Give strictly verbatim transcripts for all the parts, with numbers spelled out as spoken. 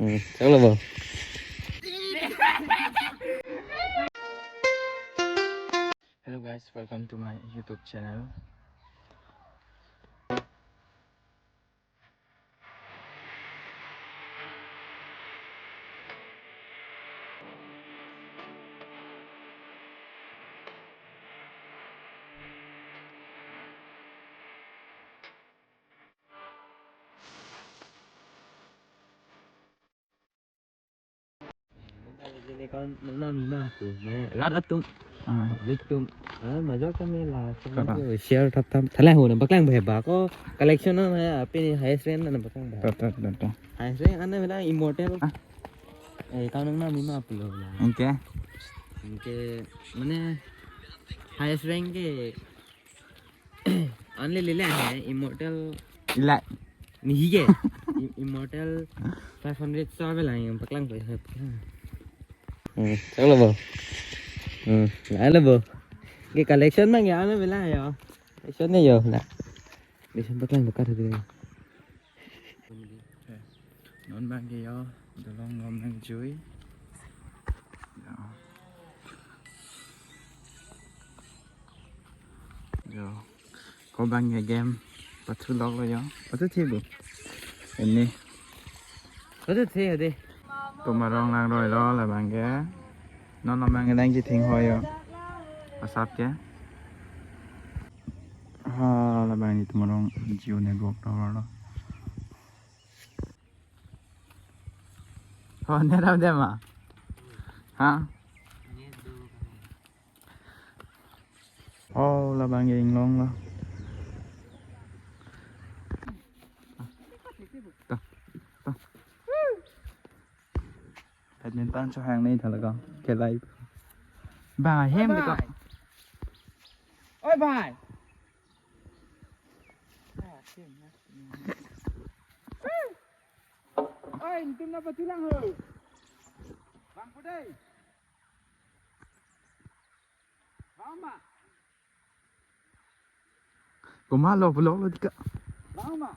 Hmm, chalo bo. Hello guys, welcome to my YouTube channel. Rat atum. Ah. Atum. Ah, majok kami la. Kata. Share tap tap. Thalang ho na paklang bhai ba ko collection na hai, apni highest rank na paklang bhai. Ta, ta, ta, ta. Highest rank ane mela immortal. Ah. Eh, kau nang nami ma pulo la. Anke. Anke mane highest rank ke Anle lele hai immortal. Ila. Nihi ke. I-, immortal five hundred star bela yang paklang ko. Hmm, chalo bo. Hmm, la le bo. Ke collection mang ya na bela ya. Collection ne yo la. Collection paklang ko ka thodi. Non bang ke yo, dolong ngom nang jui. Yo. Yo. Ko bang ke game. Pathu lok lo yo. Pathu thi bu. Ini. Pathu thi de. Tum arong lang roi lo la bang ke. Non lo bang ke nang kithing ho yo. Asap ke. Ha, la bang ke tum arong Jio network tower lo. Oh, net up dem ma? Ha? Oh, la bang ke inglong lo. Ta, ta. Badminton cho hang ni thala ko. Khelai. Bang hem de ko. Oi bhai. Oi, itum na patulang ho. Bang ko dei. Bang ma. Komat lo, vlog lo dika. Bang ma.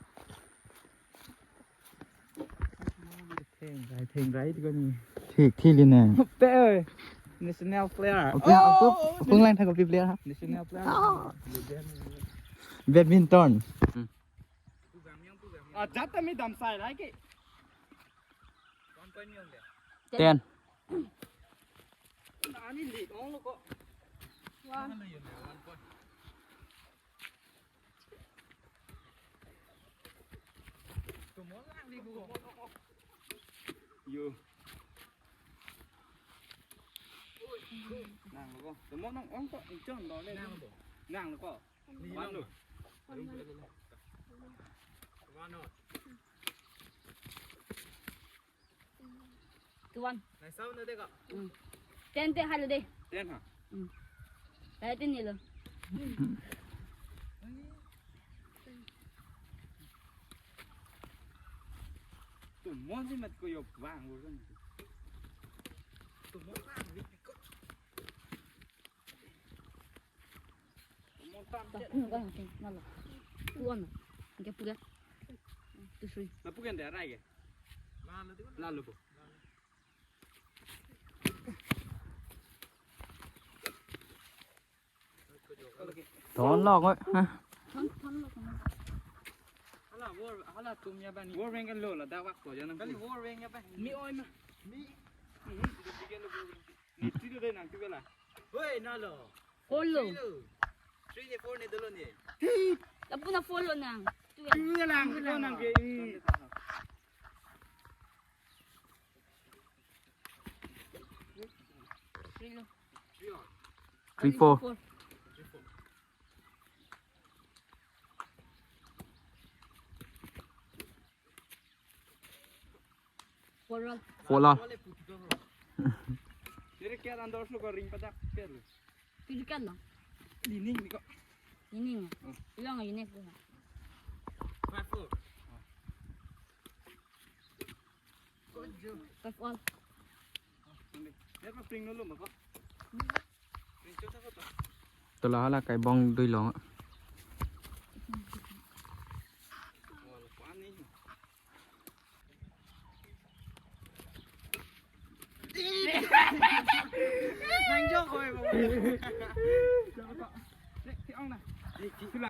Thengrai, thengrai dika ni. Thik, thik li nang. Pe oi. National player. Oke, oh, oke, oke, lang thak kopi player ha. National player. Ah. Badminton. Hmm. Ah, jata mi dam sai rai ke. Ten. Ani lead ong lo ko. One. Yo. Nang lo ko. Tamo nang ong ko, ijon lo le. Nang lo ko. Nang lo ko. One lo. One lo. Tuan. Nai sao na de ka? Hmm. Ten te halo de. Ten ha? Hmm. Kaya ten nilo. Tum mon si mat ko yo bang ko kan. Tum mon bang di ko. Tum mon tam. Ta, hmm, bang, hmm, nalo. Tuan. Ke puga. Tu sui. Na pugan de arai ke? Lalo po. Ton lo ko. Ton, ton lo ko. Hala war, hala tum ya bani. War weng kan lo la da wak ko ya nang. Kali war weng ya bani. Mi oi ma. Mi. Ni ti do de nang tu bela. Hoi, nalo. Follow. Three ne, four ne dolo ne. Lapu na follow nang. Tu ya. Tu ya lang, tu ya lang ke. Three lo. Three, four. Four. Four all. Four all. Kiri kya andor su ko ring padak kya lo. Kiri kya lo. Lining ni ko. Lining. Hmm. Ilang ini ko. Five four. Five all. Dia pa pring nulu mako. Pring chota ko to. Tola hala kai bong dui long. Wala pani. Nang jo koi bang. Nek, ti ong na. Nek, ti ong na.